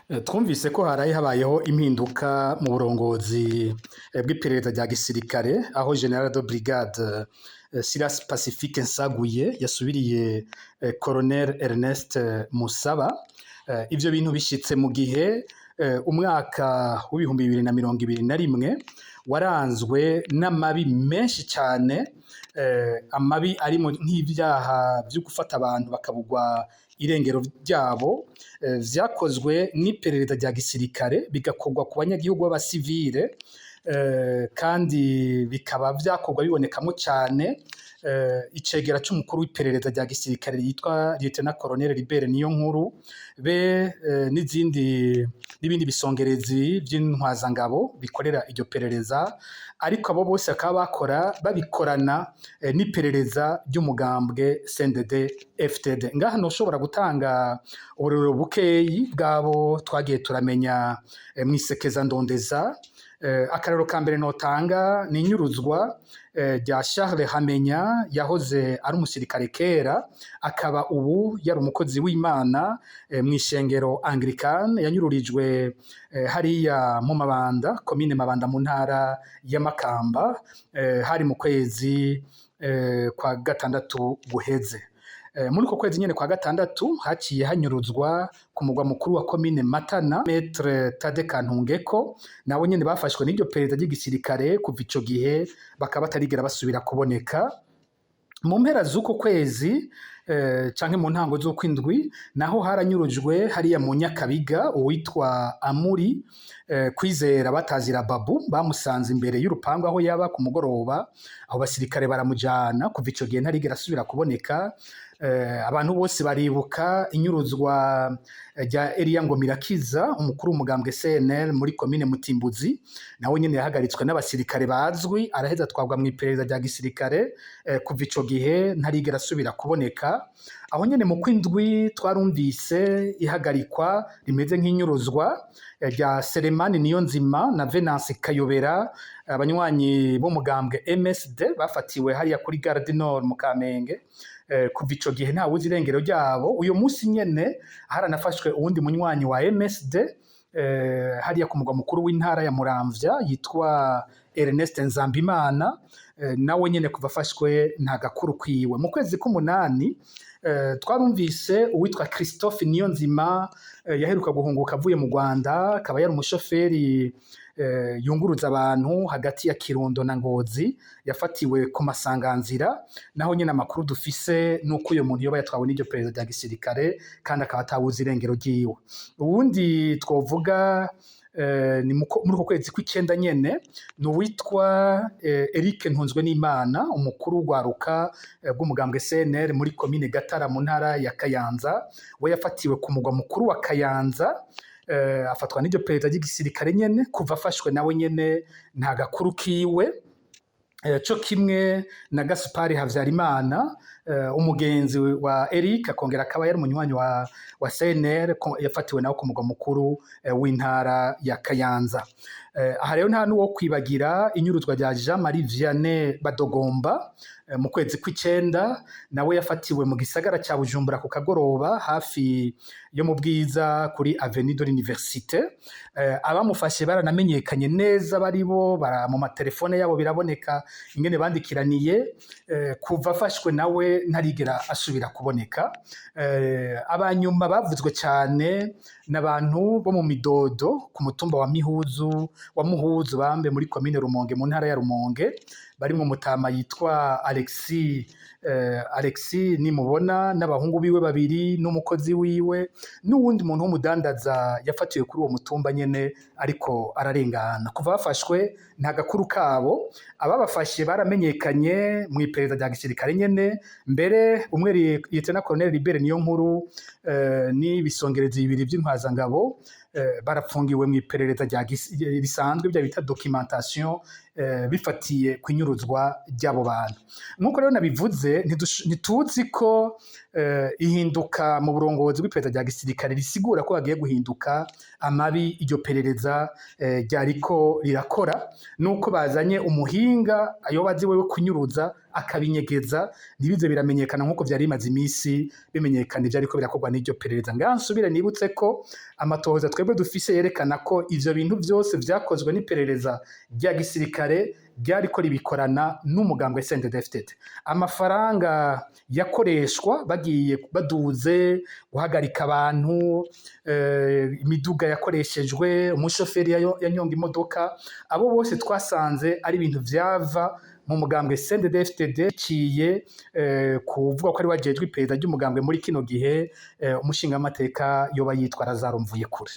Twumvise ko haraye habayeho impinduka mu burongozi bw'iperereza rya gisirikare, aho Général de Brigade Silas Pacifique Nsaguye yasubiriye Colonel Ernest Musaba. Ivyo bintu bishitse mu gihe umwaka w'2021 waranzwe n'amabi menshi cane, amabi arimwo nk'ivyaha vyo gufata abantu bakabugwa irengero ryabo, vyakozwe n'iperereza rya gisirikare, bigakorwa ku banyagihugu b'abasivile, kandi bikaba vyakorwa bibonekamwo cane icegera c'umukuru w'iperereza rya gisirikare yitwa Lieutenant Colonel Libert Niyonkuru be n'izindi n'ibindi bisongerezi vy'intwazangabo bikorera iryo perereza, ariko abo bose bakaba bakora babikorana n'iperereza ry'umugambwe CNDD FDD. Ngaha noshobora gutanga uburorero bukeyi bw'abo twagiye turamenya mw'isekeza ndondeza. Akarorero ka mbere notanga ni inyuruzwa rya Charles Hamenya, yahoze ari umusirikare kera, akaba ubu yari umukozi w'Imana mw'ishengero Anglikane. Yanyururijwe hariya mu Mabanda, komine Mabanda, mu ntara ya Makamba, hari mu kwezi kwa gatandatu guheze. Muri uko kwezi nyene kwa gatandatu haciye hanyuruzwa ku mugwa mukuru wa komine Matana Maître Tade Kantungeko, nawe nyene bafashwe n'iryo perereza ry'igisirikare. Kuva ico gihe bakaba batarigera basubira kuboneka. Mu mpera z'uko kwezi canke mu ntango z'ukwindwi naho haranyurujwe hariya mu Nyakabiga uwitwa Amuri Kwizera batazira Babu. Bamusanze imbere y'urupangu aho yaba ku mugoroba, abo basirikare baramujana. Kuva ico gihe ntarigera asubira kuboneka. Abantu bose baribuka inyuruzwa rya Eliya Ngomirakiza, umukuru w'umugambwe CNL muri komine Mutimbuzi. Nawe nyene yahagaritswe n'abasirikare bazwi, araheza atwarwa mw'iperereza rya gisirikare. Kuva ico gihe ntarigera asubira kuboneka. Aho nyene mu kwindwi twarumvise ihagarikwa rimeze nk'inyuruzwa rya Selemani Niyonzima na Venance Kayobera, abanywanyi b'umugambwe MSD, bafatiwe hariya kuri Gare du Nord mu Kamenge. Kuva ico gihe ntawuzi irengero ryabo. Uyu munsi nyene haranafashwe uwundi munywanyi wa MSD hariya ku mugwa mukuru w'intara ya Muramvya yitwa Ernest Nzambimana. Nawe nyene kuva afashwe nta gakuru kwiwe. Mu kwezi k'umunani twarumvise uwitwa Christophe Niyonzima, yaheruka guhunguka avuye mu Rwanda, akaba yari umushoferi yunguruza abantu hagati ya Kirundo na Ngozi, yafatiwe ku masanganzira. Naho nyene amakuru dufise nuko uyo muntu yoba yatwawe n'iryo perereza rya gisirikare, kandi akaba atawuzi irengero ryiwe. Uwundi twovuga ni muri uko kwezi kw'icenda nyene ni uwitwa Eric Ntunzwenimana, umukuru w'urwaruka bw'umugambwe CNL muri komine Gatara mu ntara ya Kayanza. We yafatiwe ku mugwa mukuru wa Kayanza, afatwa n'iryo perereza ry'igisirikare nyene. Kuva afashwe nawe nyene nta gakuru kiwe. Co kimwe na Gaspari Havyarimana, umugenzi wa Eric, akongera akaba yari umunywanyi wa CNL, yafatiwe nawe ku mugwa mukuru w'intara ya Kayanza. Aha rero nta nuwo kwibagira inyuruzwa rya Jean Marie Vianney Badogomba mu kwezi kw'icenda. Nawe yafatiwe mu gisagara ca Bujumbura ku kagoroba, hafi yo mu Bwiza kuri Avenue de l'Université. Abamufashe baranamenyekanye neza baribo bara mu matelefone yabo, biraboneka ingene bandikiraniye. Kuva afashwe nawe ntarigera asubira kuboneka. Abanyuma bavuzwe cane n'abantu bo mu Midodo ku mutumba wa Mihuzu, wa Muhuzu bambe, muri komine Rumonge mu ntara ya Rumonge, barimwo mutama yitwa Alexis Nimubona n'abahungu biwe babiri n'umukozi wiwe n'uwundi muntu w'umudandaza yafatiwe kuri uwo mutumba nyene ariko ararengana. Kuva bafashwe nta gakuru kabo. Ababafashe baramenyekanye mu iperereza rya gisirikare nyene, mbere umwe Lieutenant Colonel Libert Niyonkuru n'ibisongerezi bibiri vy'intwazangabo barapfungiwe mu iperereza risanzwe, bya bita documentation, bifatiye kwinyuruzwa ry'abo bantu. Nk'uko rero nabivuze, ntituzi ko ihinduka mu burongozi bw'iperereza rya gisirikare risigura ko hagiye guhinduka amabi iryo perereza ryariko rirakora, nuko bazanye umuhinga ayoba azi wewe kunyuruza. akabinyegeza, ntibize biramenyekana nk'uko vyari bimaze imisi bimenyekana ivyariko birakorwa n'iryo perereza. Ngaha nsubire nibutse ko amatohoza twebwe dufise yerekana ko ivyo bintu vyose vyakozwe n'iperereza rya gisirikare ryariko ribikorana n'umugambwe CNDD-FDD. Amafaranga yakoreshwa bagiye baduze guhagarika abantu, imiduga yakoreshejwe, umushoferi yanyonga imodoka, abo bose twasanze ari ibintu vyava mu mugambwe CNDD-FDD, ciye kuvuga ko ari wajejwe iperereza ry'umugambwe muri kino gihe, umushingamateka yoba yitwa Lazaro Mvuyekure.